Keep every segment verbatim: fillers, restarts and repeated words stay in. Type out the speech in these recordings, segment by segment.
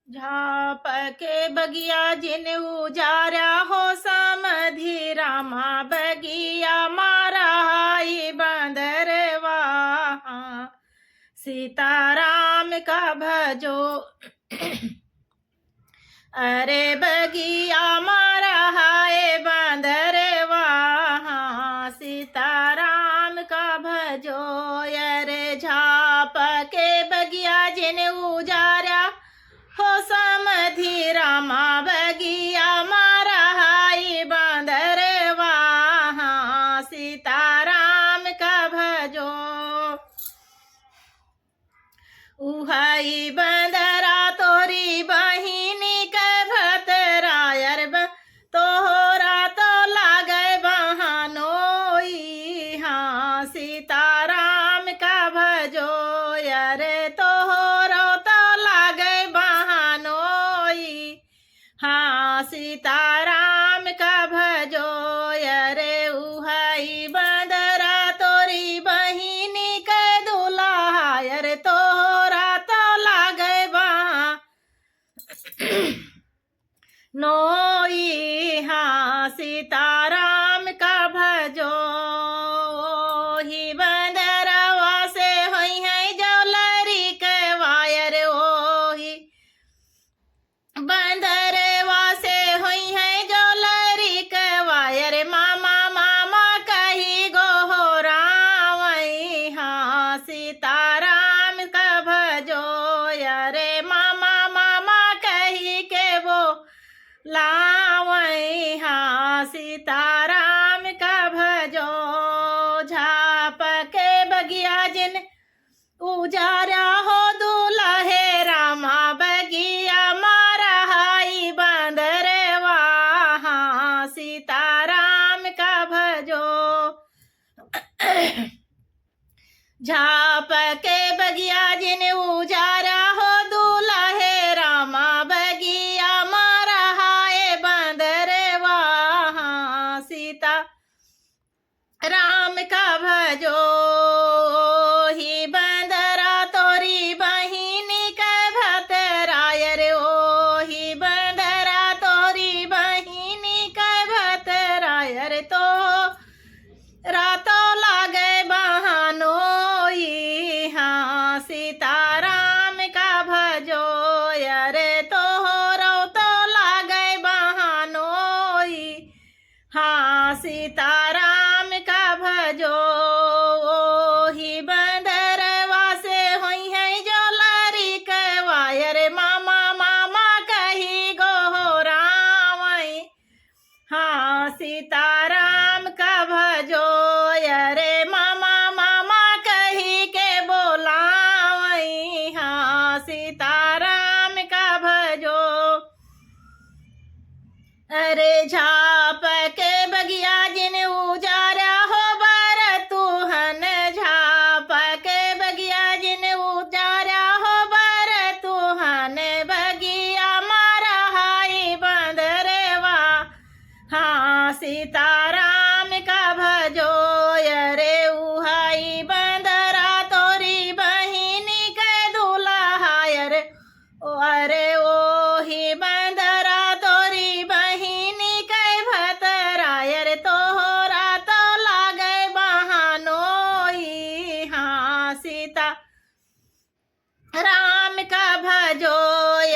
झाँप के बगिया जिन उजारा हो समधि रामा, बगिया मा रहाई बंदरवा। हाँ, सीताराम का भजो। अरे बगिया मा रहाए बंदरवा, हाँ, सीताराम का भजो। अरे झाँप के बगिया जिन उजारा हो समधि रामा, बगिया मा रहाई बंदरवा, हाँ, सीताराम का भजो। उहई बंदरा तोरी बहिनी के भतरा, अरे ब-, तोहरा तो लागे बहनोई, हाँ, सीताराम का भजो। अरे तोहरो तो लागे बहनोई, हाँ, सीताराम का भजो। अरे उहई बंदरा तोरी बहिनी के दुल्हा, अरे तोहरा तो लागे बहनोई, हाँ, सीताराम का भजो। ओही बंदरवा से होइहैं जो लरिकवा, अरे ओही बंदरवा से होइहैं जो लरिकवा, अरे मामा, मामा कही गोहरावई, हाँ, सीताराम का भजो। अरे मामा, मामा कही के बोलावई, हाँ, सीताराम का भजो। झाँप के बगिया जिन उजारा हो दुलहे रामा, बगिया मा रहाई बंदरवा, हाँ, सीताराम का भजो। झाँप के बगिया जिन उजारा हो दुलहे रामा, बगिया मा रहाए बंदरवा, हाँ, सीता राम का भजो। ओही बंदरा तोरी बहिनी के भतरा, अरे ओही बंदरा तोरी बहिनी के भतरा, अरे तोहरा तो लागे बहनोई, हाँ, सीताराम का भजो। अरे तोहरो तो लागे बहनोई, हाँ, सीताराम का भजो। ओही बंदरवा से होइहैं जो लरिकवा, अरे मामा, मामा कही गोहरावई, हाँ, सीताराम का भजो। अरे मामा, मामा कही के बोलावई, हाँ, सीताराम का भजो। अरे झाँप के बगिया जिन उजारा हो बर तुहन, झाँप के बगिया जिन उजारा हो बर तुहन, बगिया मा रहाई बंदरवा, हाँ, सीताराम का भजो। अरे उहई बंदरा तोरी बहिनी के दुलहा, अरे ओ, अरे ओही बंदरा तोरी बहिनी के भतरा, अरे तोहरा तो लागे बहनोई, हाँ, सीता राम का भजो।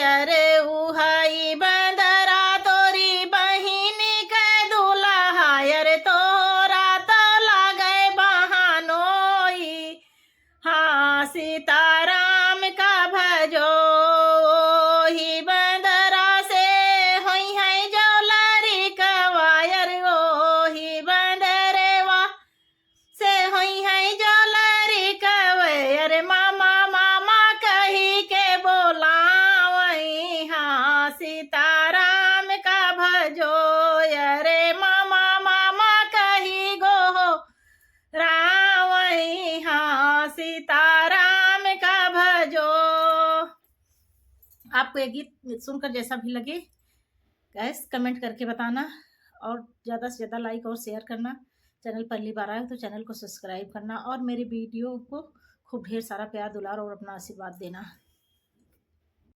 अरे उहई बंदरा तोरी बहिनी के दुलहा, अरे तोहरा तो लागे बहनोई, हाँ, सीताराम का भजो। ओही बंदरा से होइहैं जो लरिकवा, अरे ओही बंदरवा से होइहैं जो लरिकवा, अरे मामा, मामा कही के बोलावई, हाँ, सीताराम का भजो। अरे मामा, मामा कही गोहरावई, हाँ, सीताराम का भजो। आपको ये गीत सुनकर जैसा भी लगे, guys, comment करके बताना और ज़्यादा से ज़्यादा like और share करना। Channel पहली बार आए हो तो channel को subscribe करना और मेरे video को खूब ढेर सारा प्यार, दुलार और अपना आशीर्वाद देना।